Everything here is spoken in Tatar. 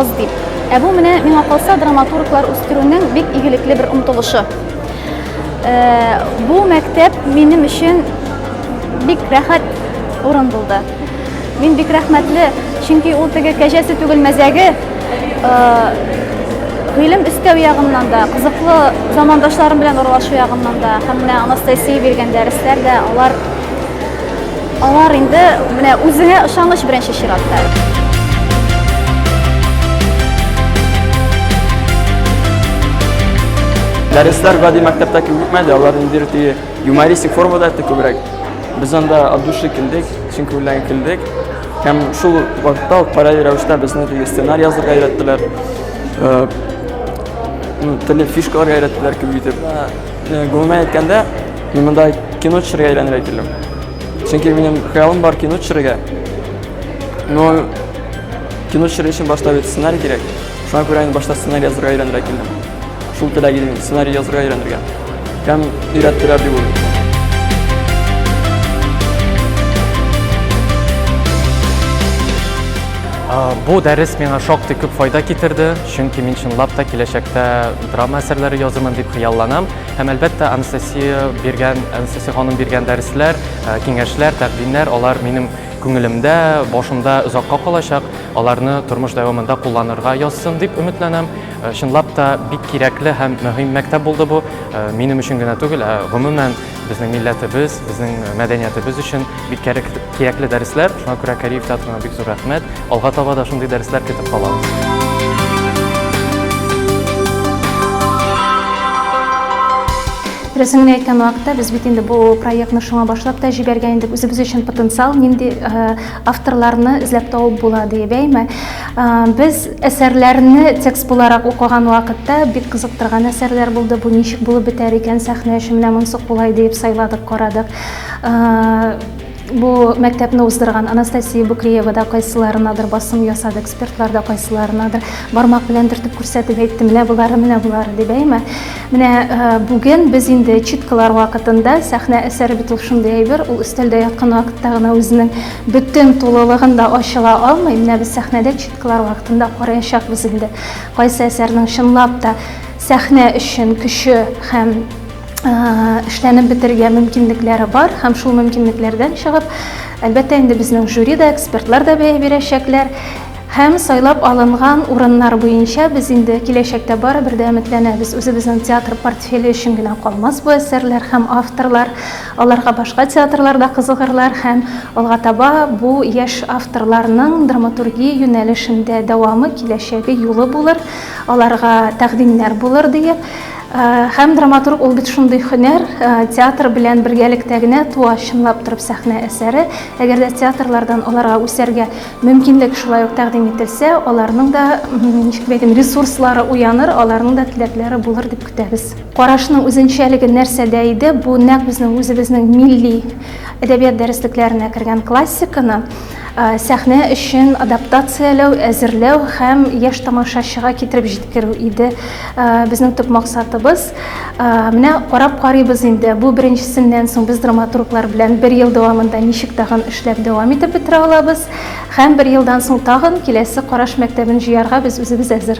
аз дип. Ә бу менә миңа калса драматурглар үстерүнең бик игелекле бер омтылышы. Э, бу мәктәп минем өчен бик рәхәт урын булды. Мин бик рәхмәтле, чөнки ул теге кәҗәсе түгел мәзәге, э, гыйлем өстәү ягыннан да, кызыклы замандашларым белән аралашу ягыннан да, һәм менә Анастасия биргән дәресләр дә, алар алар инде менә үзеңә ышаныч беренче чиратта. Дәресләр гади мәктәптә кебек үтмәде, алар ниндидер теге юмористик формада үтте күбрәк. Без анда от души килдек, чын күңелдән килдек. Һәм шул вакытта ук параллель рәвештә безне теге сценарий язырга өйрәттеләр. Э, ну, төрле фишкаларга өйрәттеләр кебек итеп. Э, гомумән әйткәндә, мин монда кино төшерергә өйрәнергә килдем. Чөнки минем хыялым бар кино төшерергә. Но кино төшерер өчен башта бит сценарий кирәк. Шуңа күрә инде башта сценарий язырга өйрәнергә килдем. Шул теләк иде минем, сценарий язырга өйрәнергә. Һәм өйрәттеләр дип уйлыйм. Бу дәрес миңа шактый күп файда китерде, чөнки мин чынлап та киләчәктә драма әсәрләре язырмын дип хыялланам. Һәм әлбәттә, Анастасия биргән, Анастасия ханым биргән дәресләр, киңәшләр, тәкъдимнәр, алар минем күңелемдә, башымда озакка калачак. Аларны тормыш дәвамында кулланырга язсын дип өметләнәм. Чынлап та бик кирәкле һәм мөһим мәктәп булды бу. Минем өчен генә түгел, ә гомумән безнең милләтебез, безнең мәдәниятебез өчен бик кирәкле дәресләр. Шуңа күрә Кариев театрына бик зур рәхмәт. Алга таба да шундый дәресләр көтеп калабыз. Дөресен генә әйткән вакытта без бит инде бу проектны шуңа башлап та җибәргән идек. Үзебез өчен потенциал нинди авторларны эзләп табып була диеп, әйме? Без әсәрләрне текст буларак укыган вакытта бик кызыктырган әсәрләр булды. Бу ничек булып бетәр икән сәхнә өчен, менә монысы кулай диеп сайладык, карадык. Бу мәктәпне уздырган Анастасия Букреева да кайсыларынадыр басым ясады, экспертлар да кайсыларынадыр бармак белән төртеп күрсәтеп әйтте, менә болары, менә болары дип, әйме? Менә бүген без инде читкалар вакытында сәхнә әсәре бит ул шундый әйбер, ул өстәлдә яткан вакытта гына үзенең бөтен тулылыгын да ачыла алмый. Менә без сәхнәдә читкалар вакытында караячакбыз инде. Кайсы әсәрнең чынлап та сәхнә өчен көче һәм эшләнеп бетерергә мөмкинлекләре бар һәм шул мөмкинлекләрдән чыгып, әлбәттә инде безнең жюри да, экспертлар да бәя бирәчәкләр. Һәм сайлап алынган урыннар буенча без инде киләчәктә барыбер дә өметләнәбез, үзебезнең театр портфеле өчен генә калмас бу әсәрләр һәм авторлар, аларга башка театрлар да кызыгырлар һәм алга таба бу яшь авторларның драматургия юнәлешендә дәвамы, киләчәге, юлы булыр, аларга тәкъдимнәр булыр диеп. Һәм драматург ул бит шундый һөнәр, театр белән бергәлектә генә туа чынлап торып сәхнә әсәре. Әгәр дә театрлардан аларга үсәргә Мөмкинлек шулай ук тәкъдим ителсә, аларның да, ничек дип әйтим, ресурслары уяныр, аларның да теләкләре булыр дип көтәбез. Карашның үзенчәлеге нәрсәдә иде? Бу нәкъ безнең үзебезнең милли әдәбият дәреслекләренә кергән классиканы сәхнә өчен адаптацияләү, әзерләү һәм яшь тамашачыга китереп җиткерү иде безнең төп максатыбыз. Менә карап карыйбыз инде, бу беренчесеннән соң без драматурглар белән бер ел дәвамында ничек тагын эшләп дәвам итеп бетерә алабыз һәм бер елдан соң тагын киләсе Караш мәктәбен җыярга без үзебез әзер.